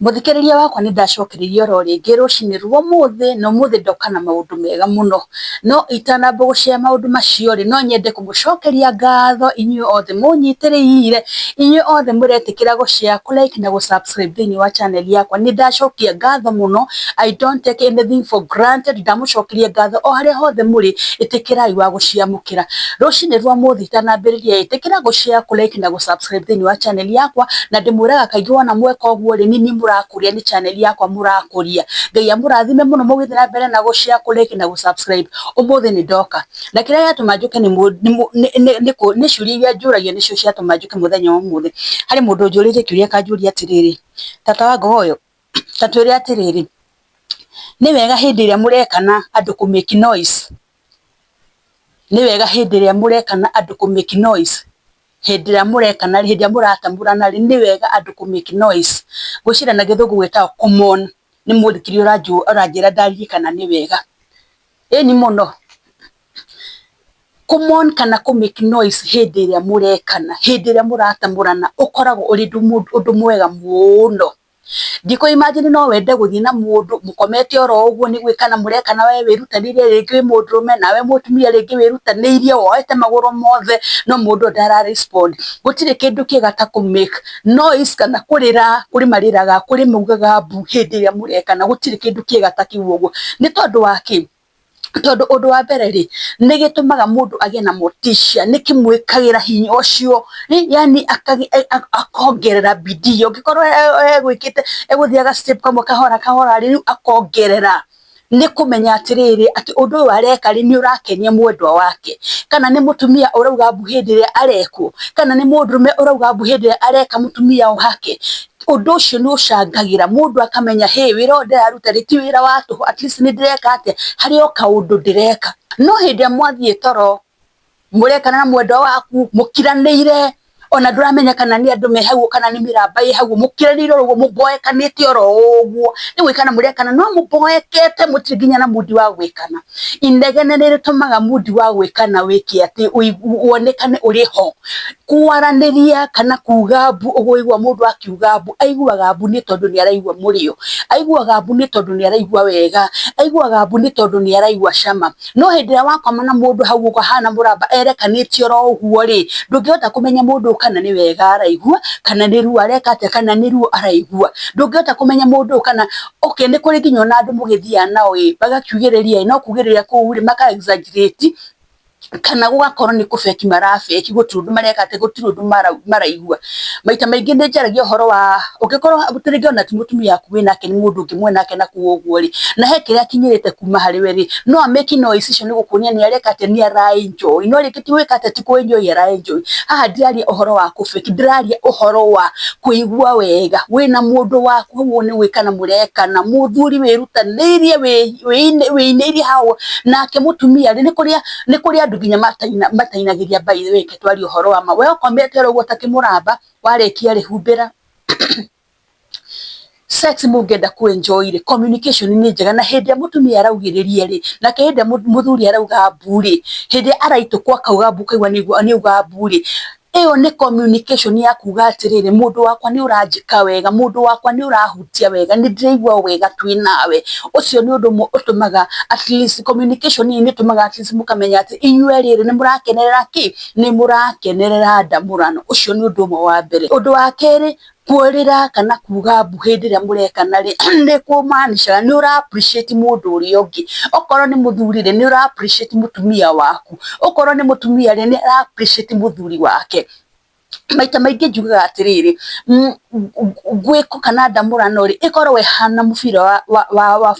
Mũthikĩrĩria wakwa nĩ ndacokereria oro rĩngĩ rũcinĩ rwa ũmũthĩ, na ũmũthĩ ndoka na maũndũ mega mũno. No itanamba gũshare maũndũ macio rĩ, no nyende kũmũcokeria ngatho inyuĩ othe mũnyitĩrĩire, inyuĩ othe mũretĩkĩra gũ share, kũ like na gũ subscribe thĩinĩ wa channel yakwa. Nĩ ndacokia ngatho mũno, I don't take anything for granted, ndamũcokeria ngatho o harĩa hothe mũrĩ, ĩtĩkĩrai wa gũciamũkĩra. Rũcinĩ rwa ũmũthĩ itanambĩrĩria ĩtĩkĩra gũ share, kũ like na gũ subscribe thĩinĩ wa channel yakwa, na ndĩmwĩraga kaingĩ wona mweka ũguo rĩ, nĩ niĩ mũrakũria, nĩ channel yakwa mũrakũria. Ngai amũrathime mũno mũgĩthiĩ na mbere na gũ share, kũ like na gũ subscribe. Ũmũthĩ nĩ ndoka na kĩrĩa gĩatũma njũke nĩ ciũria iria njũragio nĩcio ciatũma njũke mũthenya wa ũmũthĩ. Harĩ mũndũ ũnjũrĩtie kĩũria akanjũria atĩrĩrĩ, tata wa Ngogoyo, ta twĩre atĩrĩrĩ, nĩ wega hĩndĩ ĩrĩa mũrekana andũ kũ make noise? Nĩ wega hĩndĩ ĩrĩa mũrekana andũ kũ make noise? Hĩndĩ ĩrĩa mũrekana rĩ, hĩndĩ ĩrĩa mũratamũrana rĩ, nĩ wega andũ kũ make noise? Ngwĩciria na Gĩthũngũ gwĩtagwo kũ moan. Nĩ mũthikĩrĩria ũranjĩra ndarĩrie kana nĩ wega. Ĩni mũno. Kũ moan kana kũ make noise hĩndĩ ĩrĩa mũrekana, hĩndĩ ĩrĩa mũratamũrana, ũkoragwo ũrĩ ũndũ mwega mũno. Ndikũ imagine no wende gũthiĩ na mũndũ mũkomete oro ũguo nĩ gwĩkana mũrekana, we wĩrutanĩirie rĩngĩ wĩ mũndũrũme nawe mũtumia rĩngĩ wĩrutanĩirie woete magũrũ mothe, no mũndũ ũyũ ndara respond. Gũtirĩ kĩndũ kĩega ta kũ make noise kana kũrĩra, kũrĩ marĩraga, kũrĩ maugaga mbu hĩndĩ ĩrĩa mũrekana, gũtirĩ kĩndũ kĩega ta kĩu ũguo. Nĩ tondũ wa kĩ? Tondũ ũndũ wa mbere rĩ, nĩ gĩtũmaga mũndũ agĩe na motisha, nĩ kĩmwĩkagĩra hinya ũcio, yani akongerera bidii. Ũngĩkorwo egwĩkĩte egũthiaga step kamwe kahora kahora rĩ, rĩu akongerera. Nĩ kũmenya atĩrĩrĩ, atĩ ũndũ ũyũ areka rĩ, nĩ ũrakenia mwendwa wake. Kana nĩ mũtumia ũrauga mbu hĩndĩ ĩrĩa arekwo, kana nĩ mũndũrũme ũrauga mbu hĩndĩ ĩrĩa areka mũtumia wake. Ũndũ ũcio nĩ ũcangagĩra mũndũ akamenya, hĩ, wĩra ũyũ ndĩraruta rĩ, ti wĩra wa tũhũ, at least nĩ ndĩreka atĩa, harĩ o kaũndũ ndĩreka. No hĩndĩ ĩrĩa mwathiĩ toro, mũrekana na mwendwa waku, mũkiranĩire, ona ndũramenya kana nĩ andũ me hau kana nĩ mĩramba ĩ hau, mũkiranĩire oro ũguo, mũboekanĩte oro ũguo, nĩ gwĩkana mũrekana no mũboekete, mũtirĩ nginya na mood wa gwĩkana. Inegene nĩ rĩtũmaga mood wa gwĩkana wĩke atĩ, wonekane ũrĩ ho. Kwaranĩria kana kuga mbu, ũguo mũndũ akiuga mbu, aiguaga mbu nĩ tondũ nĩ araigua mũrĩo, aiguaga mbu nĩ tondũ nĩ araigua wega, aiguaga mbu nĩ tondũ nĩ araigua cama. No hĩndĩ ĩrĩa wakoma na mũndũ hau ũguo ahana mũramba erekanĩtie oro ũguo rĩ, ndũngĩhota kũmenya mũndũ ũyũ kana nĩ wega araigua, kana nĩ ruo areka atĩa, kana nĩ ruo araigua. Ndũngĩhota kũmenya mũndũ ũyũ kana, okay, nĩ kũrĩ nginya ona andũ mũgĩthiaga nao ĩ, magakiugĩrĩria ĩ, no kugĩrĩria kũu rĩ, maka exaggerate, kana gũgakorwo nĩ kũ fake mara fake, gũtirĩ ũndũ mareka atĩ, gũtirĩ ũndũ maraigua. Maita maingĩ nĩ njaragia ũhoro wa ũngĩkorwo ta rĩngĩ ona ti mũtumia waku wĩnake, nĩ mũndũ ũngĩ mwenake na kũu ũguo rĩ, na he kĩrĩa akinyĩrĩte kuma harĩ we rĩ, no a make noise icio nĩ gũkuonia nĩ areka atĩa, nĩ ara enjoy. No rĩngĩ ti gwĩka atĩa, ti kũ enjoy ara enjoy. Haha ndiraria ũhoro wa kũ fake, ndĩraria ũhoro wa kũigua wega wĩna mũndũ waku hau ũguo nĩ gwĩkana mũrekana, mũthuri wĩrutanĩirie, wĩinĩirie hau, nake mũtumia rĩ, nĩ kũrĩ andũ nginya matainagĩria, by the way, reke twarie ũhoro wa ma. We ũkomete oro ũguo ta kĩmũramba, warĩkia rĩ, humbĩra. Sex mũngĩenda kũ enjoy rĩ, communication nĩ njega, na hĩndĩ ĩrĩa mũtumia araugĩrĩria rĩ, nake hĩndĩ ĩrĩa mũthuri arauga mbu rĩ, hĩndĩ ĩrĩa araitũkwo akauga mbu, ũkaigua nĩ auga mbu rĩ, ĩyo nĩ communication ya kuga atĩrĩrĩ, mũndũ wakwa nĩ ũranjĩka wega, mũndũ wakwa nĩ ũrahutia wega, nĩ ndĩraigua wega twĩ nawe. Ũcio nĩ ũndũ ũmwe ũtũmaga at least communication ĩyo nĩ ĩtũmaga at least mũkamenya atĩ inyuĩ erĩ nĩ mũrakenerera kĩ, nĩ mũrakenerera ndamũrano. Ũcio nĩ ũndũ ũmwe wa mbere. Ũndũ wa kerĩ, kũrĩra kana kuga mbu hĩndĩ ĩrĩa mũrekana rĩ, nĩ kũmaanishaga nĩ ũra appreciate mũndũ ũrĩa ũngĩ. Okorwo nĩ mũthuri rĩ, nĩ ũra appreciate mũtumia waku, okorwo nĩ mũtumia rĩ, nĩ ara appreciate mũthuri wake. Maita maingĩ njugaga atĩrĩrĩ, gwĩko kana ndamũrano rĩ, ĩkoragwo ĩhana mũbira wa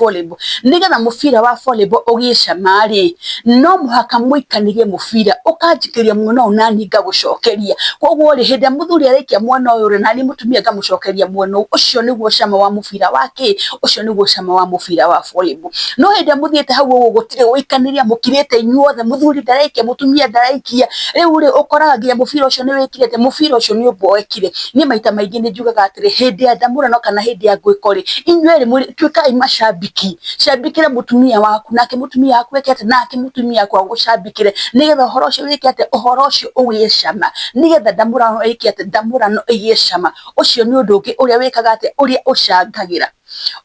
volleyball. Nĩgetha mũbira wa volleyball ũgĩe cama rĩ, no mũhaka mũikanĩrie mũbira, ũkanjikĩria mwena ũyũ naniĩ ngagũcokeria. Koguo rĩ, hĩndĩ ĩrĩa mũthuri araikia mwena ũyũ rĩ, naniĩ mũtumia ngamũcokeria mwena ũyũ, ũcio nĩguo cama wa mũbira wa kĩ? Ũcio nĩguo cama wa mũbira wa volleyball. No hĩndĩ ĩrĩa mũthiĩte hau ũguo gũtirĩ gũikanĩria, mũkirĩte inyuothe, mũthuri ndaraikia, mũtumia ndaraikia, rĩu rĩ, ũkoraga nginya mũbira ũcio nĩ wĩkĩte. wekire atĩa, mũbira ũcio nĩ ũmboekire. Niĩ maita maingĩ nĩ njugaga atĩrĩ, hĩndĩ ya ndamũrano kana hĩndĩ ya ngwĩko rĩ, inyuĩ erĩ tuĩkai macambĩki, cambĩkĩra mũtumia waku nake mũtumia waku eke atĩa, nake mũtumia waku agũcambĩkĩre, nĩgetha ũhoro ũcio wĩke atĩa, ũhoro ũcio ũgĩe cama, nĩgetha ndamũrano ĩke atĩa, ndamũrano ĩgĩe cama. Ũcio nĩ ũndũ ũngĩ ũrĩa wĩkaga atĩa, ũrĩa ũcangagĩra.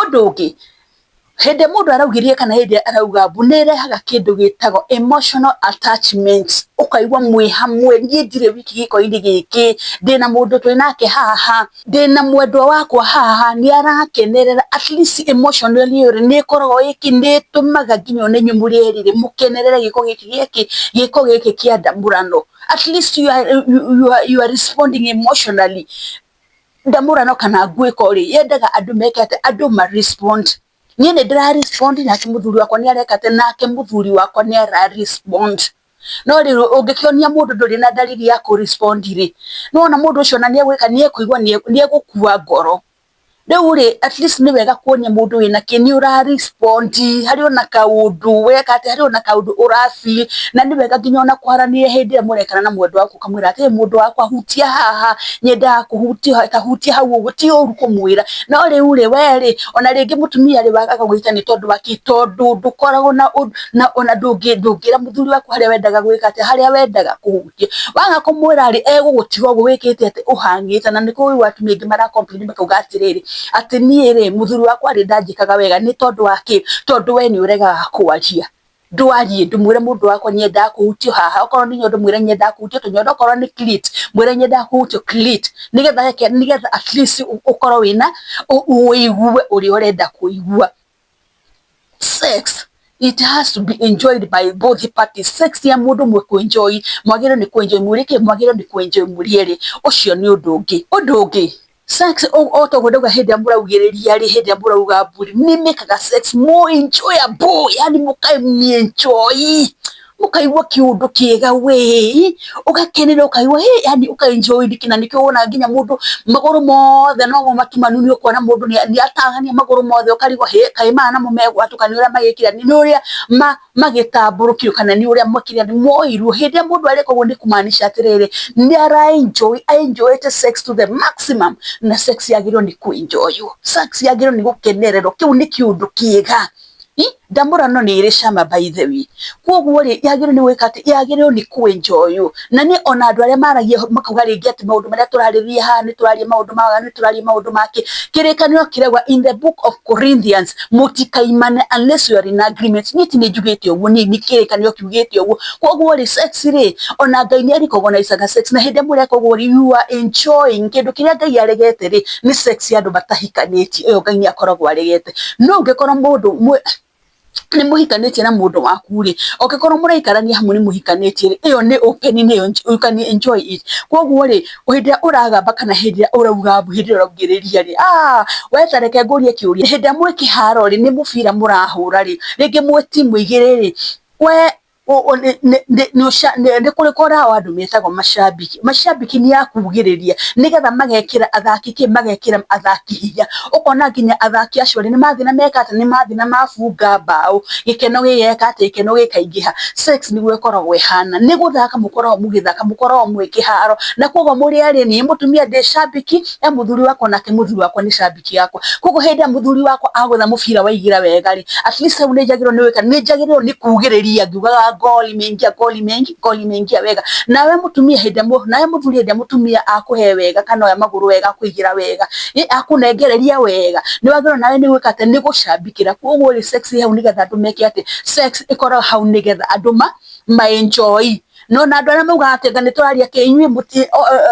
Ũndũ ũngĩ, hĩndĩ ĩrĩa mũndũ araugĩrĩria kana hĩndĩ ĩrĩa arauga mbu, nĩ ĩrehaga kĩndũ gĩtagwo emotional attachment, ũkaigua mwĩ hamwe, niĩ ndirĩ wiki gĩko-inĩ gĩkĩ, ndĩna mũndũ twĩ nake haha, ndĩna mwendwa wakwa haha, nĩ arakenerera, at least emotionally rĩ, nĩ ĩkoragwo ĩkĩ, nĩ ĩtũmaga nginya ona inyuĩ mũrĩ erĩ rĩ, mũkenerere gĩko gĩkĩ gĩakĩ, gĩko gĩkĩ kĩa ndamũrano. At least you are responding emotionally. Ndamũrano kana ngwĩko rĩ, yendaga andũ meke atĩa, andũ ma respond. Niĩ nĩ ndĩra respond nake mũthuri wakwa nĩ areka atĩa, nake mũthuri wakwa nĩ ara respond. No rĩu ũngĩkĩonia mũndũ ndũrĩ na dalili ya kũ respond rĩ, nĩwona mũndũ ũcio ona nĩ egwĩka, nĩ ekũigua nĩ egũkua ngoro. Rĩu rĩ, at least nĩ wega kuonia mũndũ wĩna kĩ, nĩ ũra respond, harĩ ona kaũndũ weka atĩa, harĩ ona kaũndũ ũra feel, na nĩ wega nginya ona kwaranĩria hĩndĩ ĩrĩa mũrekana na mwendwa waku ũkamwĩra atĩrĩ, mũndũ wakwa hutia haha, nyendaga kũhutio, ta hutia hau ũguo, ti ũru kũmwĩra. No rĩu rĩ, we rĩ, ona rĩngĩ mũtumia rĩ wagaga gwĩka nĩ tondũ wa kĩ, tondũ ndũkoragwo na ona ndũngĩra mũthuri waku harĩa wendaga gwĩka atĩa, harĩa wendaga kũhutia. Waga kũmwĩra rĩ, egũgũtiga ũguo wĩkĩte atĩ, ũhang'ĩte, na nĩkĩo ũiguaga atumia aingĩ mara complain makauga atĩrĩrĩ, atĩ niĩ rĩ, mũthuri wakwa rĩ ndanjĩkaga wega, nĩ tondũ wa kĩ, tondũ we nĩ ũregaga kwaria. Ndwarie, ndũmwĩre mũndũ wakwa nyendaga kũhutio haha, okorwo nĩ nyondo mwĩre nyendaga kũhutio tũnyondo, okorwo nĩ clit mwĩre nyendaga kũhutio clit, nĩgetha at least ũkorwo wĩna, ũigue ũrĩa ũrenda kũigua. Sex, it has to be enjoyed by both parties. Sex ya mũndũ ũmwe kũ enjoy, mwagĩrĩirwo nĩ kũ enjoy mũrĩ kĩ, mwagĩrĩirwo nĩ kũ enjoy mũrĩ erĩ. Ũcio nĩ ũndũ ũngĩ. Ũndũ ũngĩ, sex o toguo ndauga hĩndĩ ĩrĩa mũraugĩrĩria rĩ, hĩndĩ ĩrĩa mũrauga mbu rĩ, nĩ ĩmĩkaga sex more enjoyable, yani mũkamĩ enjoy, mũkaigua kĩũndũ kĩega we, ũgakenera ũkaigua hĩ, yani ũka enjoy, na nĩkĩo wonaga nginya mũndũ magũrũ mothe nomo matumanu, nĩ ũkuona mũndũ nĩ atagania magũrũ mothe, ũkarigwo hĩ, kaĩ maya namo megwatũka, nĩ ũrĩa magĩkire, nĩ ũrĩa magĩtambũrũkio kana nĩ ũrĩa makĩria moirwo. Hĩndĩ ĩrĩa mũndũ areka ũguo nĩ kũmaanisha atĩrĩrĩ, nĩ ara enjoy, enjoyete sex to the maximum, na sex yagĩrĩirwo nĩ kũ enjoywo, sex yagĩrĩirwo nĩ gũkenererwo, kĩu nĩ kĩũndũ kĩega. Ndamũrano nĩ ĩrĩ cama by the way. Koguo rĩ, yagĩrĩirwo nĩ gwĩka atĩ, yagĩrĩirwo nĩ kũ enjoywo. Na niĩ ona andũ arĩa maragia makauga rĩngĩ atĩ maũndũ marĩa tũrarĩrĩria haha nĩ tũraria maũndũ ma waganu, nĩ tũraria maũndũ ma kĩ, kĩrĩkanĩro kĩrauga in the book of Corinthians, mũtikaimane unless you are in agreement. Niĩ ti nĩ njugĩte ũguo, niĩ nĩ kĩrĩkanĩro kiugĩte ũguo. Koguo rĩ, sex rĩ, ona Ngai nĩ recognize sex, na hĩndĩ ĩrĩa mũreka ũguo rĩ, you are enjoying kĩndũ kĩrĩa Ngai aregete rĩ, nĩ sex ya andũ matahikanĩtie, ĩyo Ngai nĩ akoragwo aregete. No ũngĩkorwo mũndũ nĩ mũhikanĩtie na mũndũ waku rĩ, ũngĩkorwo mũraikarania hamwe nĩ mũhikanĩtie rĩ, ĩyo nĩ open, nĩyo you can enjoy it. Koguo rĩ, hĩndĩ ĩrĩa ũragamba kana hĩndĩ ĩrĩa ũrauga mbu, hĩndĩ ĩrĩa ũraugĩrĩria rĩ, we ta reke ngũrie kĩũria, hĩndĩ ĩrĩa mwĩ kĩharo rĩ, nĩ mũbira mũrahũra rĩ, rĩngĩ mwĩ timu igĩrĩ rĩ, we nĩ kũrĩ koragwo andũ metagwo macambĩki. Macambĩki nĩ a kugĩrĩria nĩgetha magekĩra athaki kĩ, magekĩra athaki hinya, ũkona nginya athaki acio rĩ, nĩ mathiĩ na meka atĩ, nĩ mathiĩ na mabunga mbaũ, gĩkeno gĩgeka atĩ, gĩkeno gĩkaingĩha. Sex nĩguo ĩkoragwo ĩhana, nĩ gũthaka mũkoragwo mũgĩthaka, mũkoragwo mwĩ kĩharo, na koguo mũrĩ erĩ, niĩ mũtumia ndĩ cambĩki ya mũthuri wakwa, nake mũthuri wakwa nĩ cambĩki yakwa. Koguo hĩndĩ ĩrĩa mũthuri wakwa agũtha mũbira waingĩra wega rĩ, at least hau nĩ njagĩrĩirwo nĩ gwĩka, nĩ njagĩrĩirwo nĩ kugĩrĩria ngiugaga goli imeingia, goli imeingia, goli imeingia wega. Nawe mũtumia hĩndĩ ĩrĩa, nawe mũthuri hĩndĩ ĩrĩa mũtumia akũhe wega kana oya magũrũ wega, akũigĩra wega, akũnengereria wega, nĩ wagĩrĩirwo nawe nĩ gwĩka atĩ, nĩ gũcambĩkĩra. Koguo rĩ, sex ĩ hau nĩgetha andũ meke atĩ, sex ĩkoragwo hau nĩgetha andũ ma enjoy. No na andũ arĩa maugaga atĩ anga nĩ tũraria kĩ, inyuĩ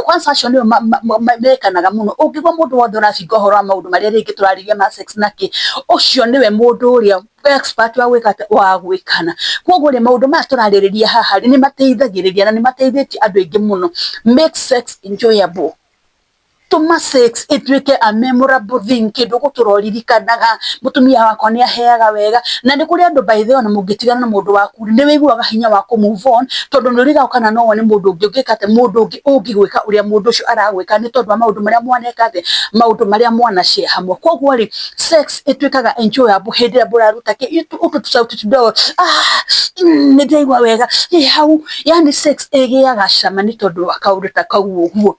kwanza acio nĩo mekanaga mũno. Ũngĩigua mũndũ wothe ũrabinga ũhoro wa maũndũ marĩa rĩngĩ tũrarĩria ma sex na kĩ, ũcio nĩwe mũndũ ũrĩa expert wa gwĩka atĩ, wa gwĩkana. Koguo rĩ, maũndũ maya tũrarĩrĩria haha rĩ, nĩ mateithagĩrĩria na nĩ mateithĩtie andũ aingĩ mũno. Make sex enjoyable. Tũma sex ĩtuĩke a memorable thing, kĩndũ ũgũtũra ũririkanaga. Mũtumia wakwa nĩ aheaga wega. Na nĩ kũrĩ andũ, by the way, ona mũngĩtigana na mũndũ waku, nĩ wĩiguaga hinya wa kũ move on, tondũ nĩ ũrigagwo kana no wone mũndũ ũngĩ ũngĩka atĩ, mũndũ ũngĩ ũngĩgwĩka ũrĩa mũndũ ũcio aragwĩka, nĩ tondũ wa maũndũ marĩa mwaneka atĩ, maũndũ marĩa mwana share hamwe. Koguo rĩ, sex ĩtuĩkaga enjoyable hĩndĩ ĩrĩa mũraruta ũtũ tũcauti tũdogo, ah, nĩ ndĩraigua wega ĩ hau. Yani sex ĩgĩaga cama nĩ tondũ wa kaũndũ ta kau ũguo.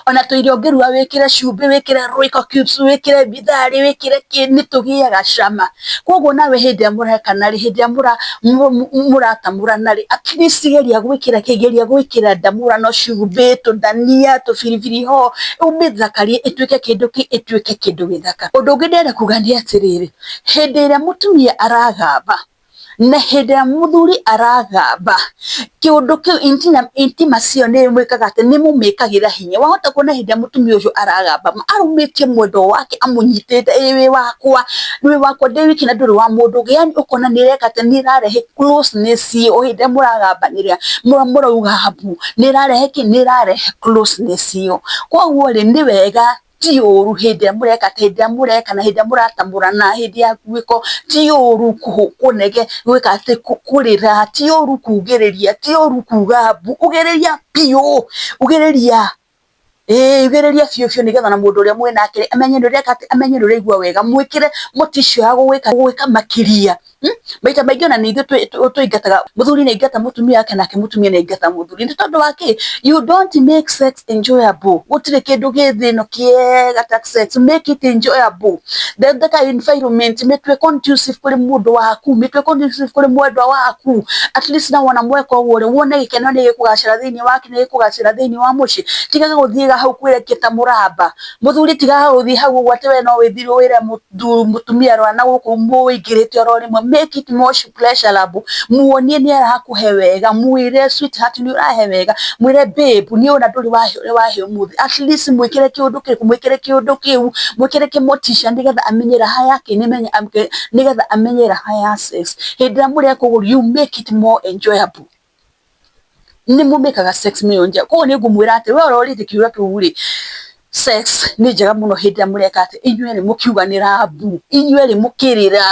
Ona tũirio ũngĩruga wĩkĩre cumbĩ, wĩkĩre Royco cubes, wĩkĩre bitharĩ, wĩkĩre kĩ, nĩ tũgĩaga cama. Koguo nawe hĩndĩ ĩrĩa mũrekana rĩ, hĩndĩ ĩrĩa mũratamũrana rĩ, at least geria gwĩkĩra kĩ, geria gwĩkĩra ndamũrano, cumbĩ, tũndania, tũbiribiri hoho, ũmĩthakarie ĩtuĩke kĩndũ kĩ, ĩtuĩke kĩndũ gĩthaka. Ũndũ ũngĩ ndĩrenda kuga nĩ atĩrĩrĩ, hĩndĩ ĩrĩa mũtumia aragamba na hĩndĩ ĩrĩa mũthuri aragamba, kĩũndũ kĩu intimacy ĩyo nĩ mwĩkaga atĩ, nĩ mũmĩkagĩra hinya. Wahota kuona hĩndĩ ĩrĩa mũtumia ũcio aragamba arũmĩtie mwendwa wake, amũnyitĩte, ĩ wĩ wakwa, wĩ wakwa ndĩ wiki na ndũrĩ wa mũndũ ũngĩ. Yani ũkona nĩ ĩreka atĩ, nĩ ĩrarehe closeness ĩyo. Hĩndĩ ĩrĩa mũragambanĩra, mũrauga mbu, nĩ ĩrarehe kĩ, nĩ ĩrarehe closeness ĩyo. Koguo rĩ, nĩ wega, ti ũru hĩndĩ ĩrĩa mũreka atĩ, hĩndĩ ĩrĩa mũreka na hĩndĩ ĩrĩa mũratamũrana, hĩndĩ ya gwĩko, ti ũru kũnege gwĩka atĩ, kũrĩra, ti ũru kugĩrĩria, ti ũru kuga mbu. Ugĩrĩria biũ, ugĩrĩria, ĩĩ, ugĩrĩria biũ biũ, nĩgetha na mũndũ ũrĩa mwĩnake amenye nĩ ũreka atĩ, amenye nĩ ũraigua wega. Mwĩkĩre motisha ya gũgwĩka makĩria. Maita maingĩ ona nĩ ithuĩ tũingataga, mũthuri nĩ aingata mũtumia wake, nake mũtumia nĩ aingata mũthuri. Nĩ tondũ wa kĩ? You don't make sex enjoyable. Gũtirĩ kĩndũ gĩ thĩ ĩno kĩega ta sex. Make it enjoyable. Thondeka environment, mĩtue conducive kũrĩ mũndũ waku, mĩtue conducive kũrĩ mwendwa waku. At least na wona mweka ũguo rĩ, wone gĩkeno nĩ gĩkũgacĩra thĩinĩ wake, nĩ gĩkũgacĩra thĩinĩ wa mũciĩ. Tigaga gũthiĩga hau kwĩrekia ta mũramba. Mũthuri, tigaga gũthiĩ hau ũguo atĩ we no wĩthire wĩre mũtumia rora na gũkũ mũingĩrĩte oro rĩmwe. Make it more pleasurable. Muonie nĩ arakũhe wega, mwĩre sweetheart, nĩ ũrahe wega, mwĩre babe, nĩ ona ndũrĩ wahe ũrĩa wahe ũmũthĩ. At least mwĩkĩre kĩũndũ kĩrĩkũ, mwĩkĩre kĩũndũ kĩu, mwĩkĩre kĩmotisha, nĩgetha amenye raha yake, nĩgetha amenye raha ya sex. Hĩndĩ ĩrĩa mũreka ũguo, you make it more enjoyable, nĩ mũmĩkaga sex mĩo njega. Koguo nĩ ngũmwĩra atĩ we ũrorĩtie kĩũria kĩu rĩ, sex nĩ njega mũno hĩndĩ ĩrĩa mũreka atĩ, inyuĩ erĩ mũkiuganĩra mbu, inyuĩ erĩ mũkĩrĩra,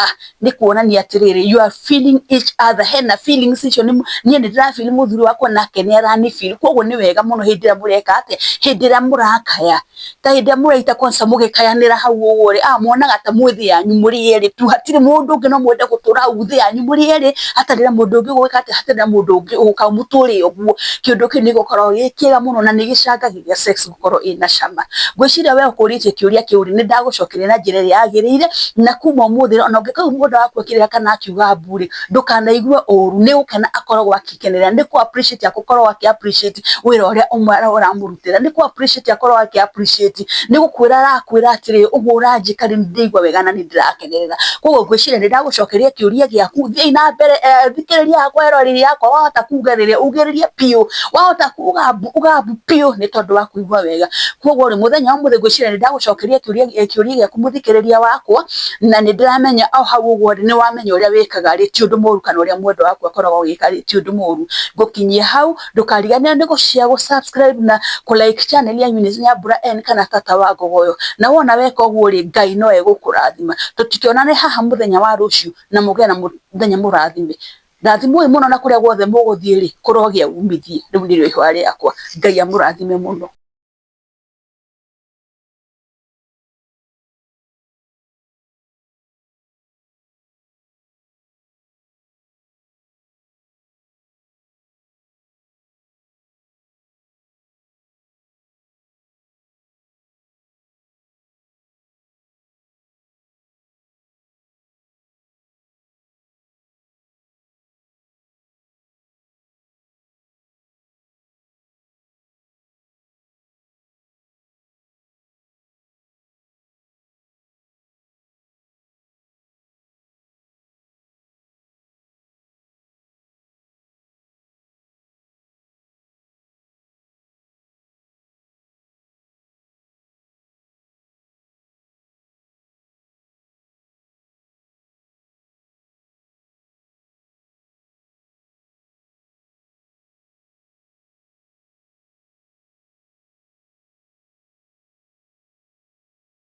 nĩ kuonania atĩrĩrĩ, you are feeling each other. Hena feelings icio, niĩ nĩ ndĩra feel mũthuri wakwa, nake nĩ arani feel. Koguo nĩ wega mũno hĩndĩ ĩrĩa mũreka atĩ, hĩndĩ ĩrĩa mũrakaya, ta hĩndĩ ĩrĩa mũraita kwanza mũgĩkayanĩra hau ũguo rĩ, muonaga ta mwĩ thĩ yanyu mũrĩ erĩ tu, hatirĩ mũndũ ũngĩ. No mwende gũtũra hau thĩ yanyu mũrĩ erĩ, hatarĩ na mũndũ ũngĩ ũgwĩka atĩ, hatarĩ na mũndũ ũngĩ ũgũka mũtũre ũguo. Kĩũndũ kĩu nĩ gũkoragwo gĩ kĩega mũno na nĩ gĩcangagĩria sex gũkorwo ĩna cama. Ngwĩciria we ũkũrĩtie kĩũria kĩu rĩ, nĩ ndagũcokeria na njĩra ĩrĩa yagĩrĩire. Na kuma ũmũthĩ, ona ũngĩkorwo mũndũ waku akĩrĩra kana akiuga mbu rĩ, ndũkanaigue ũru, nĩ gũkena akoragwo akĩkenera, nĩ kũ appreciate akoragwo akĩ appreciate wĩra ũrĩa ũramũrutĩra, nĩ kũ appreciate akoragwo akĩ appreciate, nĩ gũkwĩra arakwĩra atĩrĩ, ũguo ũranjĩka rĩ, nĩ ndĩraigua wega na nĩ ndĩrakenerera. Koguo ngwĩciria nĩ ndagũcokeria kĩũria gĩaku. Thiĩ na mbere, thikĩrĩria yakwa, eroreri yakwa. Wahota kugĩrĩria, ugĩrĩrie biũ, wahota kuga mbu, uga mbu biũ, nĩ tondũ wa kũigua wega. Koguo rĩ, mũthenya wa ũmũthĩ ngwĩciria nĩ ndagũcokeria kĩũria gĩaku, mũthikĩrĩria wakwa, na nĩ ndĩramenya o hau ũguo rĩ, nĩ wamenya ũrĩa wĩkaga rĩ ti ũndũ mũru, kana ũrĩa mwendwa waku akoragwo agĩka rĩ ti ũndũ mũru. Ngũkinyia hau. Ndũkariganĩrwo nĩ gũ-share, gũ-subscribe na kũ-like channel ya Eunice Nyambura N kana Tata wa Ngogoyo. Na wona weka ũguo rĩ, Ngai no egũkũrathima. Tũtikĩonane haha mũthenya wa rũciũ, na mũgĩe na mũthenya mũrathime. Rathimwoi mũno, na kũrĩa guothe mũgũthiĩ rĩ, kũrogĩa umithio. Rĩu nĩrĩo ihoya rĩakwa. Ngai amũrathime mũno.